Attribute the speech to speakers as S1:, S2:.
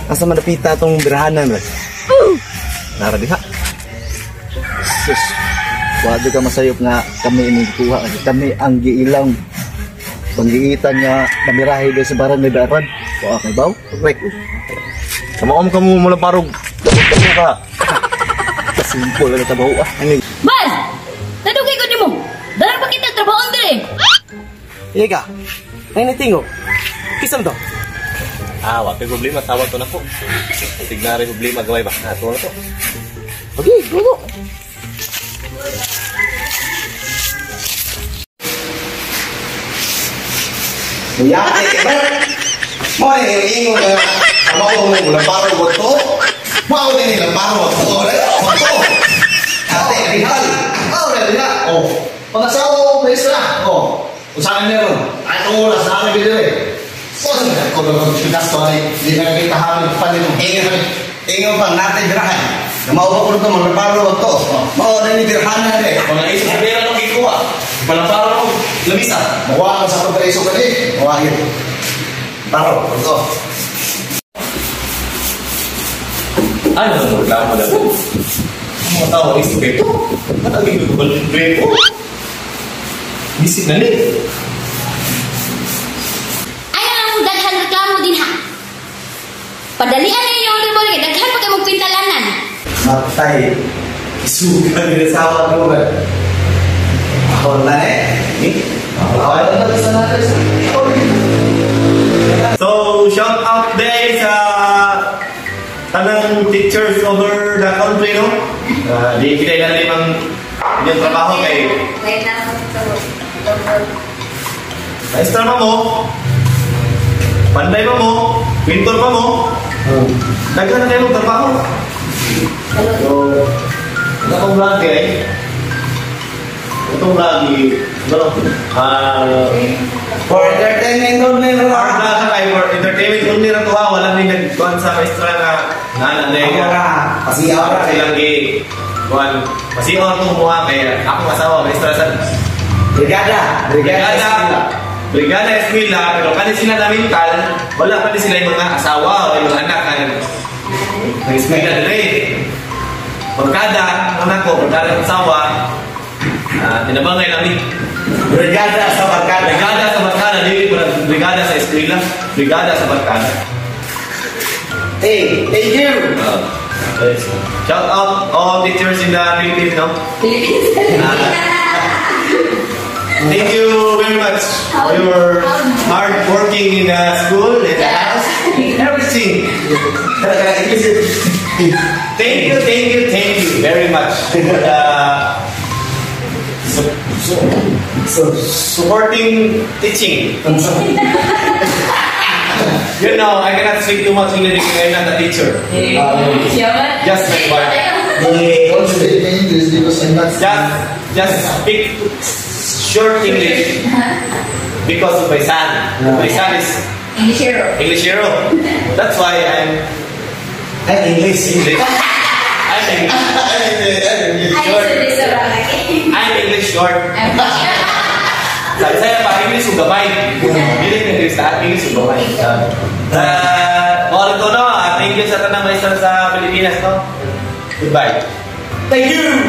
S1: Asa man dapita tong birahanan ba?
S2: Nara diha.
S3: Sus. Wa ka masayop nga kami ining kuha kasi kami ang giilang panggiitan nga mamirahe do sa barangay Daran. Wa kay baw.
S2: Correct. Kamaom ka mo mula parog. Tapos ka.
S3: Simple lang trabaho ah.
S1: Ano?
S4: Bas! Nadugay ko nimo. Dara pa kita trabaho dire.
S1: Iya ka. Ay natingo. Kisam to.
S2: Ah, wa kay problema tawag to nako. Tignan rin problema gaway ba. Ato na to.
S1: Okay, go go.
S5: Muyate ka ba? Mo ni ingon nga kamao mo mula paro ko to. Mao din nila paro ko to. To. Ate, rihal.
S3: Ah, wala diha. Oh. Pangasawa ko maestra. Oh. Unsa ni meron? Ay tong oras na kami diri. So sa ko ko gasto ay di na kita hamil pa nito.
S5: Ingon ingon pang natin dirahan. Kamao ba ko to mula paro ko to. Mao na ni dirhanan eh.
S2: Mga iso sa pera nung gikuha. Palaparo ko. Lamisa.
S3: Mawa ka sa pagkaiso kani.
S5: Mawa yun. Paro ko to.
S2: Ano ang reklamo na to? Ang mga tao ang isip ito. Ba't ang ginagawa ng grego? Bisik na ni.
S4: Ay ang daghan reklamo din ha. Padalian ninyo ang order kay daghan pa kay mong pintalanan.
S5: Matay. Isuga ni asawa ko ba? Ako na eh.
S3: Ay, na sa natin.
S2: So, shout out day sa tanang teachers over the country, no? Di kita ilalim ang inyong trabaho kay maestra pa mo, panday pa mo, pintor pa mo, daghan na kayo mong trabaho. So, ito akong vlog eh. Itong vlog eh, ano,
S5: For entertainment only
S2: Our
S5: ra.
S2: vlog kay for entertainment only ra to ha, wala ni nagkuhan sa maestra nga na na
S5: Ako ra. Kasi ako ra.
S2: silang gi kuan pasigaw itong muha kay akong asawa maestra sa
S5: Brigada.
S2: Brigada
S5: Eskwela.
S2: Brigada Eskwela, pero kani sila na mental, wala pa ni sila yung mga asawa o yung mga anak na nag-eskwela dire. Barkada, ang anak ko, barkada ang asawa, tinabangay lang ni.
S5: Brigada sa barkada.
S2: Brigada sa barkada, dili pa brigada sa eskwela, brigada sa barkada.
S5: Hey, thank you.
S2: Shout out all teachers in the Philippines, no?
S4: Philippines.
S2: Thank you very much for your hard working in the school, in the house, everything. Thank you, thank you, thank you very much for the supporting teaching. You know, I cannot speak too much English because I'm not a teacher. Just my wife.
S3: Don't speak English because I'm not
S2: Just speak short English because of my son. My son is
S4: English hero.
S2: English hero. That's why I'm
S5: Ay, English.
S2: English. I'm English short. I'm English short. Sabi saya pa English ug gamay. Dili na English lahat, English ug gamay. Mao to no. Thank you sa tanang maestra sa Pilipinas, no. Goodbye.
S5: Thank you.